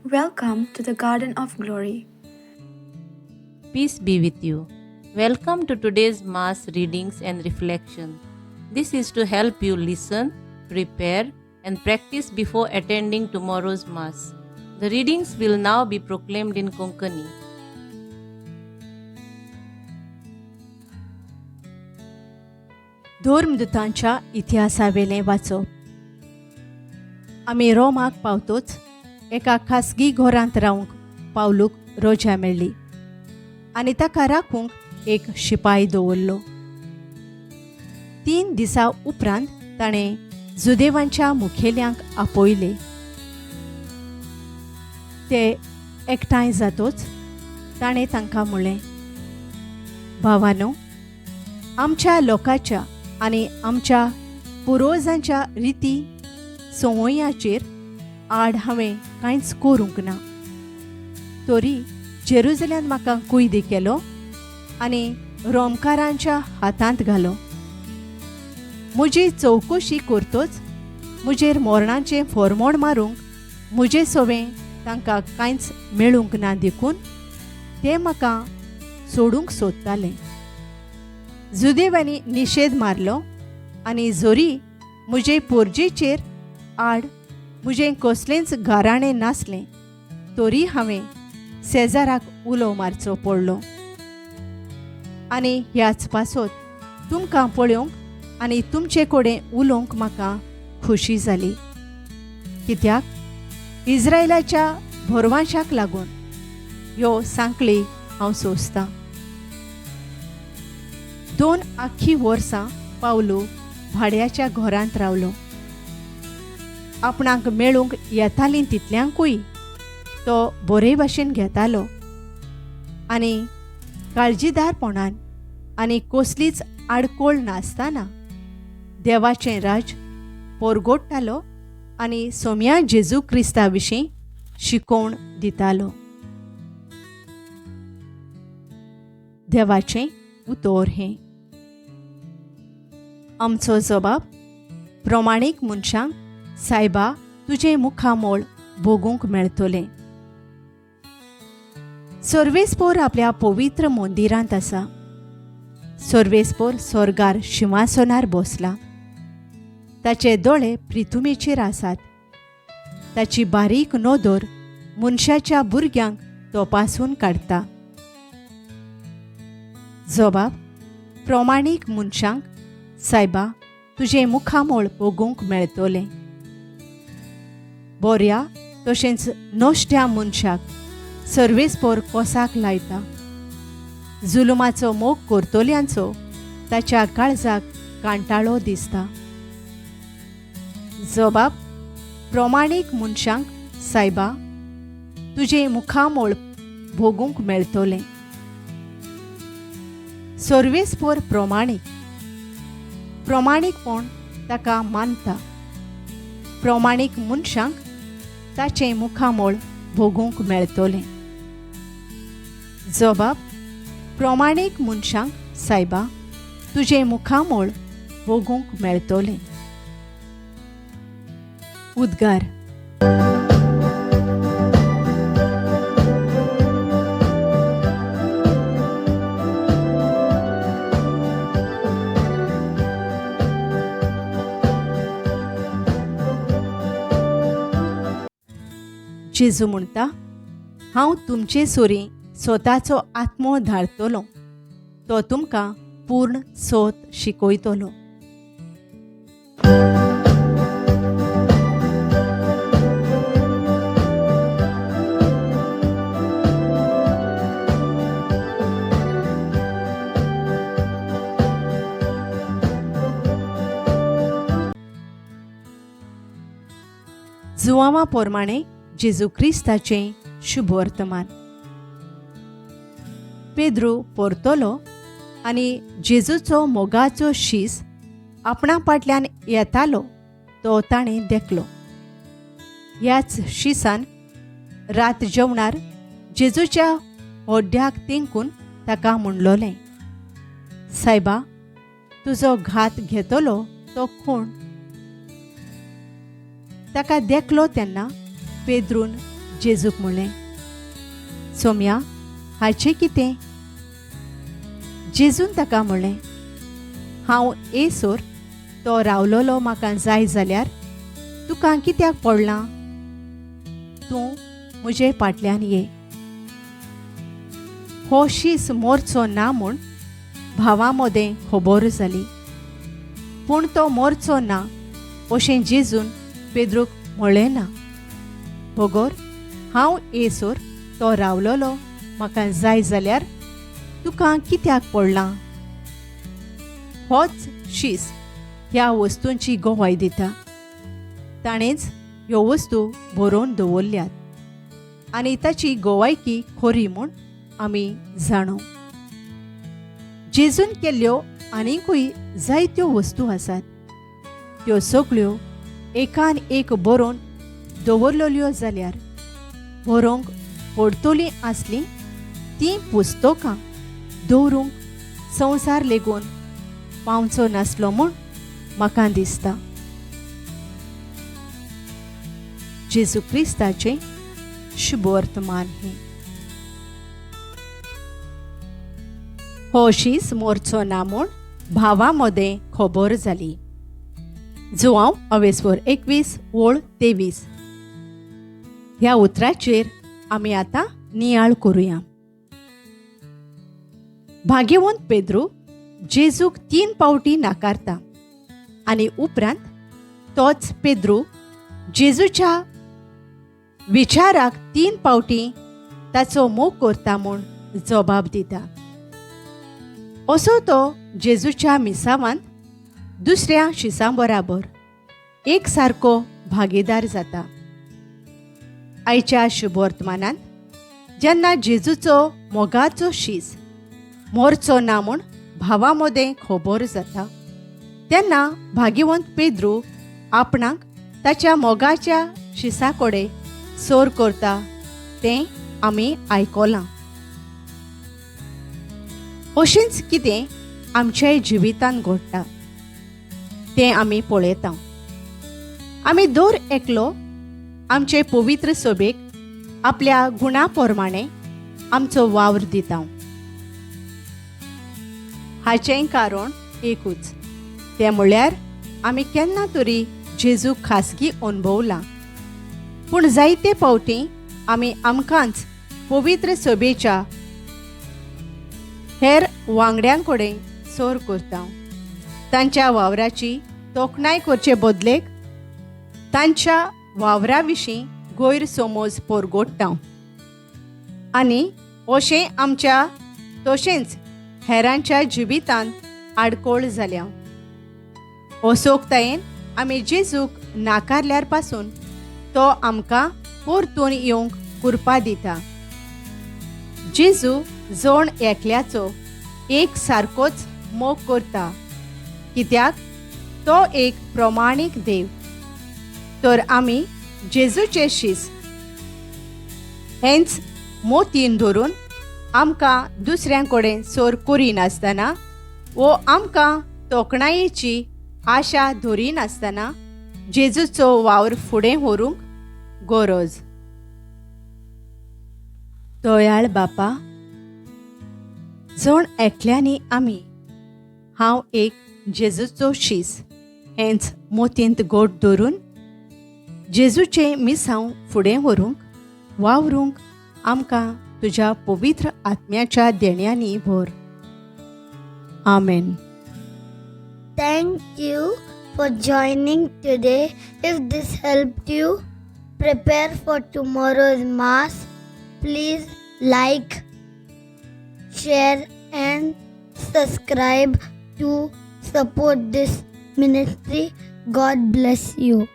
Welcome to the Garden of Glory. Peace be with you. Welcome to today's Mass readings and reflection. This is to help you listen, prepare, and practice before attending tomorrow's Mass. The readings will now be proclaimed in Konkani. धर्मदूतांच्या इतिहासावेलें वाचप. आमी रोमाक पावतोच एका खासगी घरांत रावंक पावलूक रोजा मेळ्ळी आनी ताका राखूंक एक शिपाय दवरलो. 3 दिसां उपरांत ताणें जुदेवांच्या मुखेल्यांक आपयले. ते एकठांय जातोच ताणें तांकां म्हणलें, भावानो, आमच्या लोकाच्या आनी आमच्या पुर्वजांच्या रिती संवयाचेर आड हांवें कांयच करूंक ना, तरी जेरुजल्यान म्हाका कुयदी केलो आनी रोमकारांच्या हातांत घालो. म्हजी चवकशी करतोच म्हजेर मरणाचें फॉर्मोण मारूंक म्हजे सवें तांकां कांयच मेळूंक ना, देखून ते म्हाका सोडूंक सोदताले. जुदेवांनी निशेध मारलो आनी जरी म्हजे पोरजेचेर आड म्हजें कसलेंच गाराणें नासलें तरी हांवें सेजाराक उलो मारचो पडलो. आनी ह्याच पासत तुमकां पळोवंक आनी तुमचे कडेन उलोवंक म्हाका खोशी जाली, कित्याक इस्रायलाच्या भरवांशाक लागून ह्यो सांकळी हांव सोंसतां. 2 आख्खी वर्सां पावलू भाड्याच्या घरांत रावलो. आपणाक मेळूंक येतालीं तितल्यांकूय तो बरे भाशेन घेतालो आनी काळजीदारपणान आनी कसलीच आडकोळ नासतना देवाचें राज पोरगोडटालो आनी सोम्या जेजू क्रिस्ता विशीं शिकोवण दितालो. देवाचें उतर हें. आमचो जबाब प्रमाणीक मनशांक सायबा तुजें मुखामोळ भोगूंक मेळटलें. सर्वेस्पोर आपल्या पवित्र मंदिरांत आसा. सर्वेस्पोर स्वर्गार शिंवासनार बसला. ताचे दोळे प्रिथुमेचेर आसात. ताची बारीक नदर मनशाच्या भुरग्यांक तपासून काडटा. जबाब प्रमाणीक मनशांक सायबा तुजें मुखामोळ भोगूंक मेळटलें. बऱ्या तशेंच नश्ट्या मनशाक सर्वेस्पोर कोसाक लायता. जुलुमाचो मोग करतल्यांचो ताच्या काळजाक कांटाळो दिसता. जबाब प्रमाणीक मनशांक सायबा तुजें मुखामोळ भोगूंक मेळटलें. सर्वेस्पोर प्रमाणीक प्रमाणीकपण ताका मानता. प्रमाणीक मनशांक ताचें मुखामोळ भोगूंक मेळटलें. जबाब प्रमाणीक मनशांक सायबा तुजें मुखामोळ भोगूंक मेळटलें. उद्गार. जेजू म्हणटा, हांव तुमचे सोरी स्वताचो आत्मो धाडतलो, तो तुमकां पूर्ण सोत शिकयतलो. जुवांवा प्रमाणे जेजू क्रिस्ताचें शुभवर्तमान. पेद्रू परतलो आनी जेजूचो मोगाचो शीस आपणा फाटल्यान येतालो तो ताणें देखलो. ह्याच शिसान रात जेवणार जेजूच्या होड्याक तेंकून ताका म्हणलोलें, सायबा, तुजो घात घेतलो तो कोण? ताका देखलो तेन्ना पेद्रून जेजूक म्हणलें, सोम्या, हाचें कितें? जेजून ताका म्हणलें, हांव येसर तो रावलोलो म्हाका जाय जाल्यार तुका कित्याक पडलां? तूं म्हजे फाटल्यान ये. हो शीस मोरचो ना म्हूण भावां मदें खबर जाली, पूण तो मोरचो ना अशें जेजून पेद्रूक म्हळें ना, बगर हांव येसर तो रावलोलो म्हाका जाय जाल्यार तुका कित्याक पडलां? होच शीस ह्या वस्तूंची गवाय दिता. ताणेंच ह्यो वस्तू बरोवन दवरल्यात आनी ताची गवायकी खरी म्हूण आमी जाणू. जेजून केल्ल्यो आनीकूय जायत्यो वस्तू आसात. त्यो सगळ्यो एकान एक बरोवन दवरलेल्यो जाल्यार बरोवंक पडटलीं आसलीं तीं पुस्तकां दवरूंक संवसार लेगून पावचो नासलो म्हूण म्हाका दिसता. जेजू क्रिस्ताचें शुभवर्तमान हें. हो शीस मोरचो ना म्हूण भावां मदें खबर जाली. जुवांव अवेस्वर 21 ओळ 23. ह्या उतराचेर आमी आतां नियाळ करुया. भाग्यवंत पेद्रू जेजूक 3 पावटी नाकारता आनी उपरांत तोच पेद्रू जेजूच्या विचाराक 3 पावटी ताचो मोग करता म्हूण जबाब दिता. असो तो जेजूच्या मिसावांत दुसऱ्या शिसां बराबर एक सारको भागीदार जाता. आयच्या शुभवर्तमानांत जेन्ना जेजूचो मोगाचो शीस मोरचो ना म्हूण भावां मदें खबर जाता तेन्ना भाग्यवंत पेद्रू आपणाक ताच्या मोगाच्या शिसा कडेन सोर करता तें आमी आयकलां. अशेंच कितें आमच्याय जिवितांत घडटा तें आमी पळयता. आमी दर एकलो आमचे पवित्र सभेक आपल्या गुणा प्रमाणे आमचो वावर दिता. हाचें कारण एकूच, तें म्हळ्यार आमी केन्ना तरी जेजू खासगी अणभवला, पूण जायते फावटी आमी आमकांच पवित्र सभेच्या हेर वांगड्यां कडेन सोर करता. तांच्या वावराची तोखणाय करचे बदलेक तांच्या वावरा विशीं गैरसमज परगोडटा आनी अशें आमच्या तशेंच हेरांच्या जिवितांत आडकोळ जाल्या. असोकतायेन आमी जेजूक नाकारल्यार पासून तो आमकां परतून येवंक कुरपा दिता. जेजू जण एकल्याचो एक सारकोच मोग करता, कित्याक तो एक प्रमाणीक देव. तर आमी जेजूचे शीस हेंच मोतीन धरून आमकां दुसऱ्यां कडेन सोर करिनासतना वो आमकां तोखणायेची आशा धरिनासतना जेजूचो वावर फुडें व्हरूंक गरज. दयाळ बापा, जण एकल्यांनी आमी हांव एक जेजूचो शीस हेंच मोतींत गोट धरून जेजूचें मिसांव फुडें व्हरूंक वावरूंक आमकां तुज्या पवित्र आत्म्याच्या देण्यांनी भर. आमेन. Thank you for joining today. If this helped you prepare for tomorrow's Mass, please like, share and subscribe to support this ministry. God bless you.